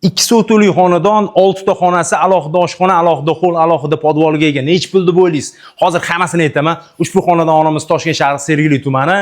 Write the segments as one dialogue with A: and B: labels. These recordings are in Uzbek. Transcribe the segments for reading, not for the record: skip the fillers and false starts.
A: 2 sotixli xonadon, 6 ta xonasi, alohida oshxona, alohida xoll, alohida podvalga ega. Nechi pul deb o'ylaysiz? Hozir hammasini aytaman. Ushbu xonadonimiz Toshkent shahri Sergeli tumani,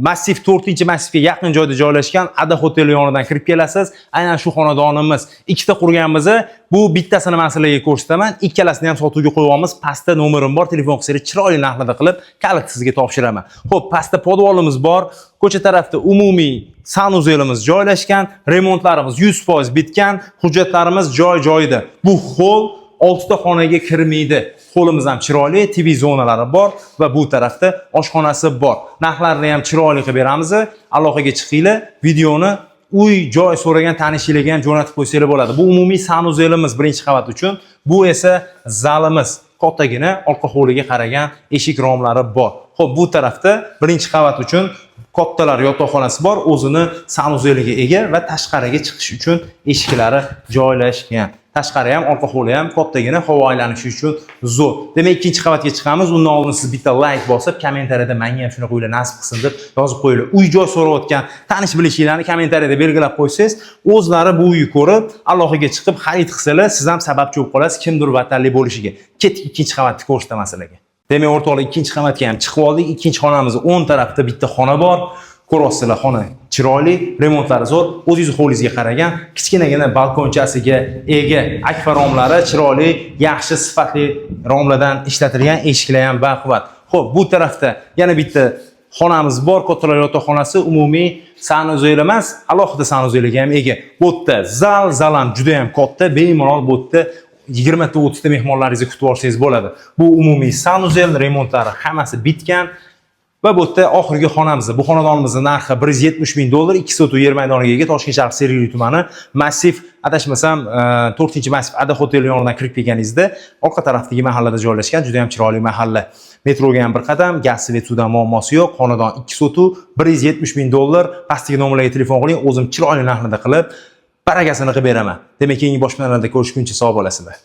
A: massiv 4-massivga yaqin joyda joylashgan. Ada hoteli yonidan kirib kelasiz. Aynan shu xonadonimiz ikkita qurganmiz. Bu bittasini man sizlarga ko'rsataman. Ikkalasini ham sotuvga qo'yyapmiz. Pastda nomerim bor, telefon qilsangiz chiroyli narxlarda qilib kalit sizga topshiraman. Xo'p, pastda podvalimiz bor. Ko'cha tarafda umumiy санузел imiz joylashgan, remontlarimiz 100% bitgan, hujjatlarimiz joy-joyida. Bu xoll 6 ta xonaga kirmaydi. Xollimiz ham chiroyli, TV zonalari bor va bu tarafda oshxonasi bor. Narxlarini ham chiroyli qilib beramiz. Aloqaga chiqinglar, videoni uy joy so'ragan tanishinglarga ham jo'natib qo'ysanglar bo'ladi. Bu umumiy санузел imiz birinchi qavat uchun. Bu esa zalimiz. Kattagina orqa hovliga qaragan eshik romlari bor. Xo'p, bu tarafda birinchi qavat uchun kattalar yotoqxonasi bor, o'zini санузел iga ega va tashqariga chiqish uchun eshiklari joylashgan. Tashqari ham, orqa hovli ham kattagina, havo aylanishi uchun zo'r. Demak, ikkinchi qavatga chiqamiz. Undan oldin siz bitta layk bosib, kommentariyada "Menga ham shunaqa uylar nasib qilsin" deb yozib qo'yinglar. Uy joy so'rayotgan tanish bilishinglarni kommentariyada belgilab qo'ysangiz, o'zlari bu uyni ko'rib, aloqaga chiqib xarid qilsalar, siz ham sababchi bo'lib qolasiz kimdir vatanli bo'lishiga. Ketdik, ikkinchi qavatni ko'rsataman sizlarga. Demak, o'rtoqlar, ikkinchi qavatga ham chiqib oldik. Ikkinchi xonamiz o'ng tarafda bitta xona bor. Ko'ryapsizlar, xona chiroyli, remontlari zo'r, o'zingiz hovlingizga qaragan, kichkinagina balkonchasiga ega, akfa romlari chiroyli, yaxshi sifatli romlardan ishlatilgan, eshiklar ham baquvvat. Xo'p, bu tarafda yana bitta xonamiz bor, kattalar yotoqxonasi, umumiy санузел emas, alohida санузел iga ham ega. Bu yerda zal, zal ham juda ham katta, bemalol bu yerda 20 ta 30 ta mehmonlaringizni kutib olsangiz bo'ladi. Bu umumiy санузел, remontlari hammasi bitgan. Va bu yerda oxirgi xonamiz. Bu xonadonimizning narxi 170 ming dollar, 2 sotix yer maydoniga ega, Toshkent shahri Sergeli tumani, massiv, adashmasam, 4-massiv Ada hoteli yonidan kirib kelganingizda orqa tarafdagi mahallada joylashgan, juda ham chiroyli mahalla. Metroga ham bir qadam, gaz, свет, suvdan muammosi yo'q. Xonadon 2 sotix, 170 ming dollar. Pastdagi nomerlarga telefon qiling, o'zim chiroyli narxlarda qilib, barakasini qilib beraman. Demak, keyingi boshpanalarda ko'rishguncha sog' bo'lasizlar.